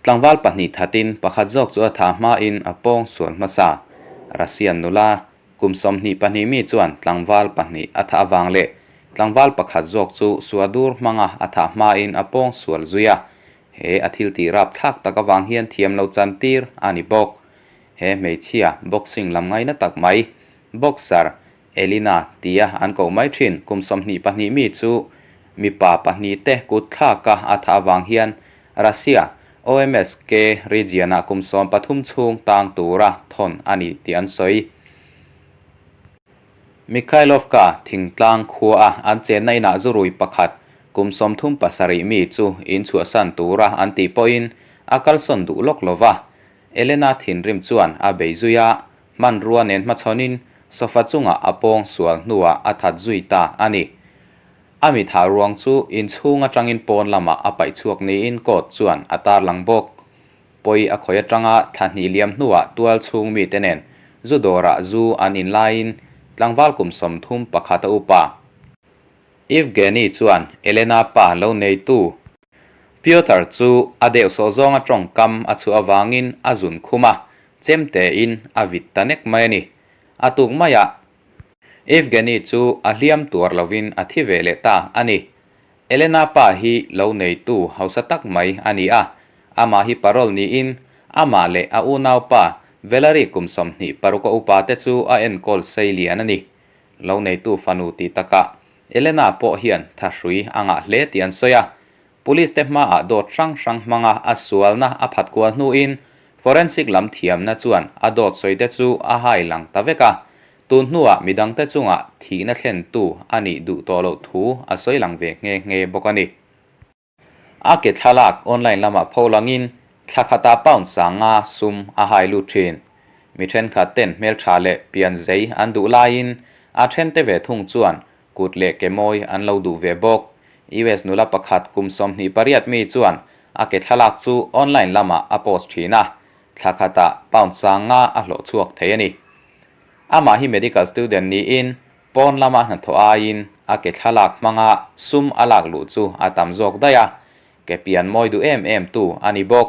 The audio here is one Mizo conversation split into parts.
Tlangval pahnih thatin pakhat zawk chu a tha hmain a pawng sual hmasa. Russian nula kum 22 mi chuan tlangval pahnih a thah avang leh tlangval pakhat zawk chu suadur hmanga a thah hmain a pawng sual zui a. He a thil tih rapthlak tak avang hian thiam lo chantir a ni bawk. He hmeichhia boxing lam ngaina tak mai, boxer Elina tia an koh mai thin kum 22 mi chu mipa pahnih te kut thlaka a thah avang hian Russia OMSK region-ah kum 13 chhung tang tura thawn a ni tih an sawi. Mikhailovka thingtlang khua an chenna inah zurui pakhat kum 37 mi chu in chhuahsan tura an tih pawhin a kalsawn duh lawk lova. Elena thinrim chuan a bei zui a, hmanrua nen hmachhawnin sofa chungah a pawng sual hnuah a that zui ta a ni. A mi thah ruang chu inchhung atangin pawn lamah a paih chhuak niin court chuan a tarlang bawk. Pawi a khawi atanga thla hnih liam hnuah tual chhung mite nen zu dawrah zu an in laiin tlangval kum 31 a upa. Evgeny chuan Elena pa lo neitu Pyotr chu a deuh sawh zawnga tawngkam a chhuah avangin a zun khum a, chem tein a vit ta nek mai a ni. A tuk maiah Evgeny chu a hliam tuar lovin a thi ve leh ta a ni. Elena pa hi lo neitu hausa tak mai a ni a, amah hi parole niin amah leh a unaupa Valery kum 26 a upa te chu a enkawl sei lian a ni. Lo neitu fanu tih takah Elena pawh hian thahrui a ngah hle tih an sawi a. Police te hmaah dawt hrang hrang hmanga a sualna a phat kual hnuin forensic lam thiamna chuan a dawt sawi te chu a hai lang ta vek a. Tun hnuah midangte chungah thihna thlentu a nih duh tawh loh thu a sawi lang ve nghe nghe bawk a ni. A ke thlalak online lamah pho langin thla khata pound sanga sum a hai lut thin. Mi thenkhat ten hmeltha leh pian zei an duh laiin a then te ve thung chuan kut leh ke mawi an lo duh ve bawk. US nula pakhat kum 28 mi chuan a ke thlalak chu online lamah a post thin a, thla khata pound sanga a hlawh chhuak thei a ni. Amah hi medical student niin pawn lama hnathawh aiin a ke thlalak hmanga sum a lak luh chu a tam zawk daih a, ke pian mawi duh em em tu a ni bawk.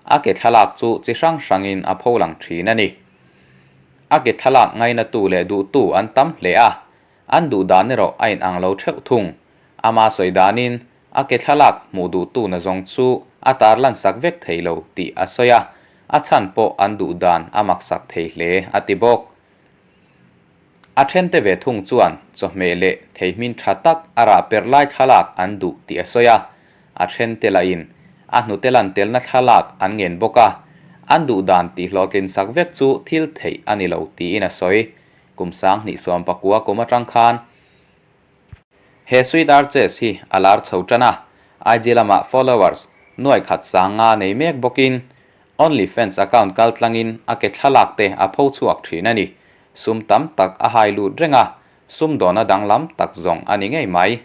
A ke thlalak chu chi hrang hrangin a pho lang thin a ni. A ke thlalak ngaina tu leh duh tu an tam hle a, an duh dan erawh a inang lo theuh thung. Ama sawi danin a ke thlalak hmuh duh tu na zawng chu a tarlan sak vek thei lo tih a sawi a, a chhan pawh an duh dan a maksak thei hle a ti bawk. A then te ve thung chuan chawhmeh leh theihmin tha tak a rah perh lai thlalak an duh tih a sawi a, a then te lahin a hnute lan telna thlalak an ngen bawk a, an duh dan tih hlawhtlin sak vek chu thil theih a ni lo tiin a sawi. Kum 2019 kum atang khan he Sweet Arches hi a lar chho tan a, IG lamah followers nuai khat sanga nei mek bawkin OnlyFans account kal tlangin a ke thlalak te a pho chhuak thin a ni. Sum tam tak a hai lut reng a, sum dawna danglam tak zawng a ni ngei mai.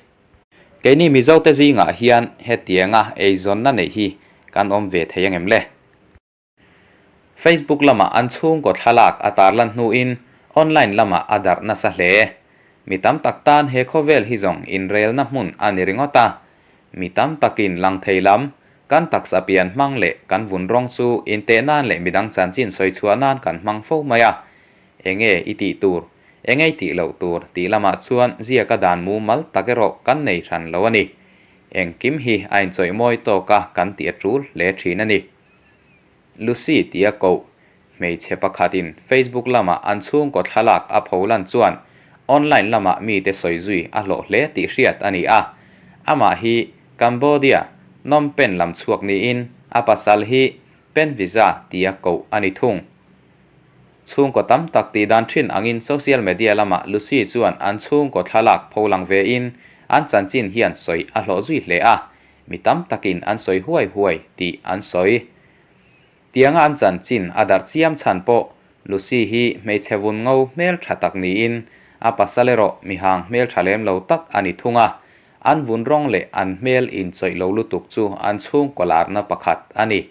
Keini Mizo te zingah hian hetianga eizawnna nei hi kan awm ve thei angem le? Facebook lamah an chhungkaw thlalak a tarlan hnuin online lamah a darh nasa hle. Mi tam tak tan he khawvel hi zawng inrelna hmun a ni ringawt a. Mi tam takin lang thei lam, kan taksa pian hmang leh kan vun rawng chu inteh nan leh midang chanchin sawi chhuah nan kan hmang fo mai a. Enge i tih tur, enge i tih loh tur tih lamah chuan ziaka dan mumal tak erawh kan nei hran lo a ni. Engkim hi a inchawih mawi tawk a kan tih a tul hle thin a ni. Lucy tia koh hmeichhe pakhatin Facebook lamah an chhungkaw thlalak a pho lan chuan online lamah mite sawi zui a hlawh hle tih hriat a ni a. Amah hi Cambodia, Phnom Penh lam chhuak niin a pasal hi Pen Visa tia koh a ni thung. Chhungkaw tam tak tih dan thin angin social media lamah Lucy chuan an chhungkaw thlalak pho lang vein an chanchin hian sawi a hlawh zui hle a. Mi tam takin an sawi huai huai tih an sawi. Tianga an chanchin a darh chiam chhan pawh Lucy hi hmeichhe vun ngo hmel tha tak niin a pasal erawh mihang hmel tha lem lo tak a ni thung a. An vun rawng leh an hmel inchawih lo lutuk chu an chhungkaw larna pakhat a ni.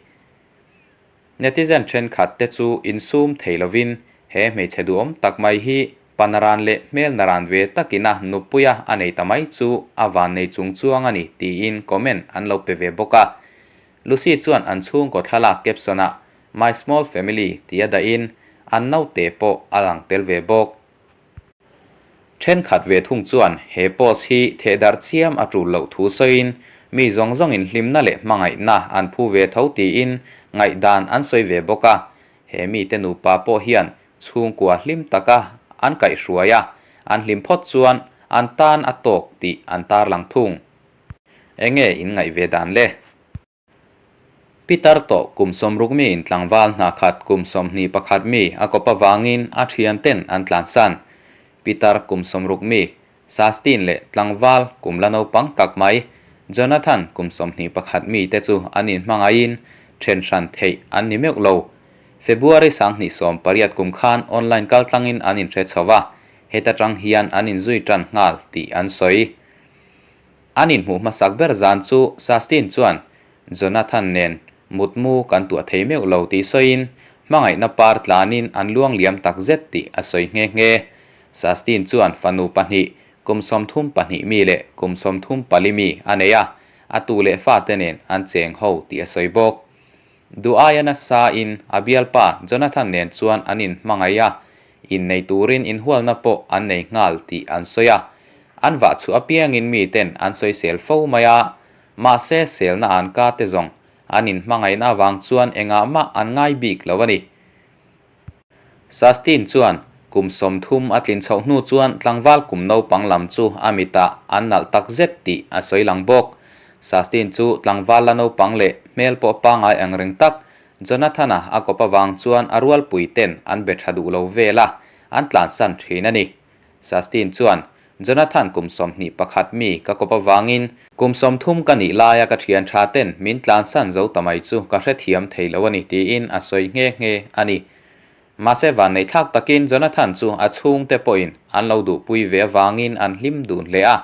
Netizen thenkhat te chu insum thei lovin he hmeichhe duhawm tak mai hi panaran leh hmel naran ve takina nupuia a nei ta mai chu a van nei chung chuang a ni tiin comment an lo pe ve bawk a. Lucy chuan an chhungkaw thlalak caption-ah My small family tia dahin an naute pawh a lang tel ve bawk. Thenkhat ve thung chuan he post hi thehdarh chiam a tul loh thu sawiin mi zawng zawngin hlimna leh hmangaihna an phu ve tho tiin ngaihdan an sawi ve bawk a. He mite nupa pawh hian chhungkua hlim taka an kaihhruai a, an hlim phawt chuan an tan a tawk tih an tarlang thung. Enge in ngaih ve dan le? Pitar tawh kum sawmruk miin tlangval hna khat kum 21 mi a kawp avangin a thianten an tlansan. Pitar kum 60 mi Sastin leh tlangval kum la naupang tak mai Jonathan kum 21 mi te chu an inhmangaihin then hran theih an ni meuh lo. February 2018 kum khan online kaltlangin an inhre chho va, heta tang hian an inzui tan nghal tih an sawi. An inhmuh hmasak ber zan chu Sastin chuan Jonathan nen mutmu kan tuah thei meuh lo tih sawiin hmangaihna par tlanin an luang liam tak zet tih a sawi nghe nghe. Sastin chuan fanu pahnih, kum 32 mi leh kum 34 mi a nei a, a tu leh fate nen an cheng ho tih a sawi bawk. Duh aia nasa in a bialpa Jonathan nen chuan an inhmangaih a, innei turin inhualna pawh an nei nghal tih an sawi a. An vah chhuah apiangin miten an sawisel fo mai a, mahse selna an ka te zawng an inhmangaihna avang chuan engah mah an ngai bik lo a ni. Sastin chuan kum 30 a tlin chhoh hnu chuan tlangval kum naupang lam chu a mitah an nalh tak zet tih a sawi lang bawk. Sastin chu tlangval la naupang leh hmel pawh pangai ang reng tak Jonathan-a a kawp avang chuan a rualpui ten an be tha duh lo vel a, an tlansan thin a ni. Sastin chuan Jonathan kum 21 mi ka kawp avangin kum 30 ka nih laia ka thian tha ten min tlansan zo ta mai chu ka hrethiam thei lo a ni tiin a sawi nghe nghe a ni. Mahse vanneih thlak takin Jonathan chu a chhungte pawhin an lo duhpui ve avangin an hlim dun hle a.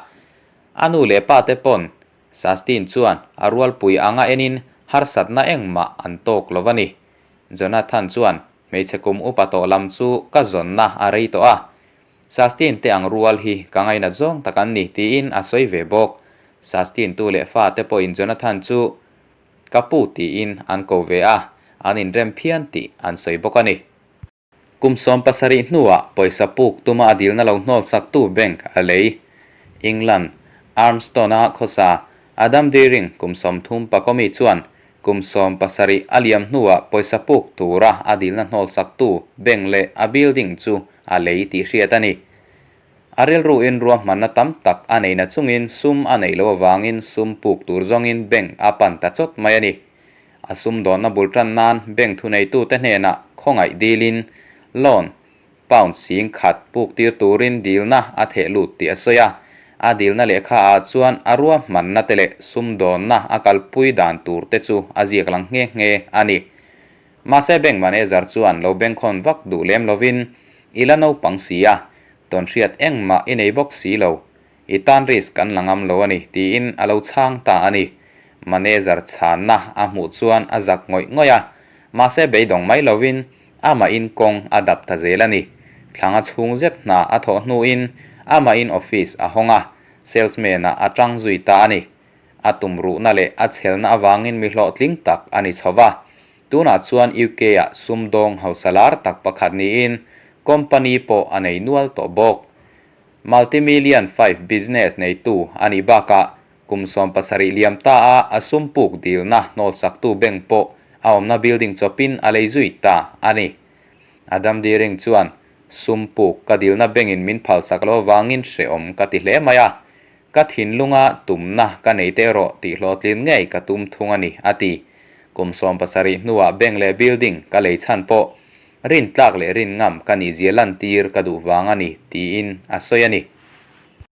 A nu leh pa te pawn Sastin chuan a rualpui anga enin harsatna engmah an tawk lo a ni. Jonathan chuan hmeichhe kum upa tawh lam chu ka zawnna a rei tawh a. Sastin te ang rual hi ka ngainat zawng tak an ni tiin a sawi ve bawk. Sastin tu leh fa te pawhin Jonathan chu ka pu tiin an ko ve a, an inrem phian tih an sawi bawk a ni. Kum 17 hnuah pawisa puk tuma a dilna lo hnawl saktu bank a lei. England, Armstone-a khawsa Adam Deering kum 30 pakomi chuan kum 17 a liam hnuah pawisa puk tura a dilna hnawl saktu bank leh a building chu a lei tih hriat a ni. A rilruin ruahmanna tam tak a neihna chungin sum a neih loh avangin sum puk tur zawngin bank a pan ta chawt mai a ni. A sum dawnna bul tan nan bank thuneitute hnenah khawngaih dilin loan pound 10,000 puk tir turin dilna a theh lut tih a sawi a. A dilna lehkha ah chuan a ruahmanna te leh sum dawnna a kalpui dan tur te chu a ziak lang nghe nghe a ni. Mahse bank manager chuan lo bengkhawn vak duh lem lovin i la naupang si a, tawnhriat engmah i nei bawk si lo, i tan risk kan la ngam lo a ni tiin a lo chhang ta a ni. Manager chhanna a hmuh chuan a zak ngawih ngawih a, mahse beidawng mai lovin amahin kawng a dap ta zel a ni. Thlanga chhung zet hna a thawh hnuin amahin office a hawng a, salesman-ah a tang zui ta a ni. A tumruhna leh a chhelna avangin mi hlawhtling tak a ni chho va. Tunah chuan UK-ah sumdawng hausa lar tak pakhat niin company pawh a nei nual tawh bawk. Multi-million five business neitu a nih bakah kum 17 liam ta a a sum puk dilna hnawlsaktu bank pawh a awmna building chawpin a lei zui ta a ni. Adam Deering chuan sum puk ka dilna bank-in min phalsak loh avangin hrehawm ka ti hle mai a. Ka thinlunga tumna ka nei te erawh tih hlawhtlin ngei ka tum thung a ni, a ti. Kum 17 hnuah bank leh building ka lei chhan pawh rin tlak leh rin ngam ka nihzia lantir ka duh vang a ni, tiin a sawi a ni.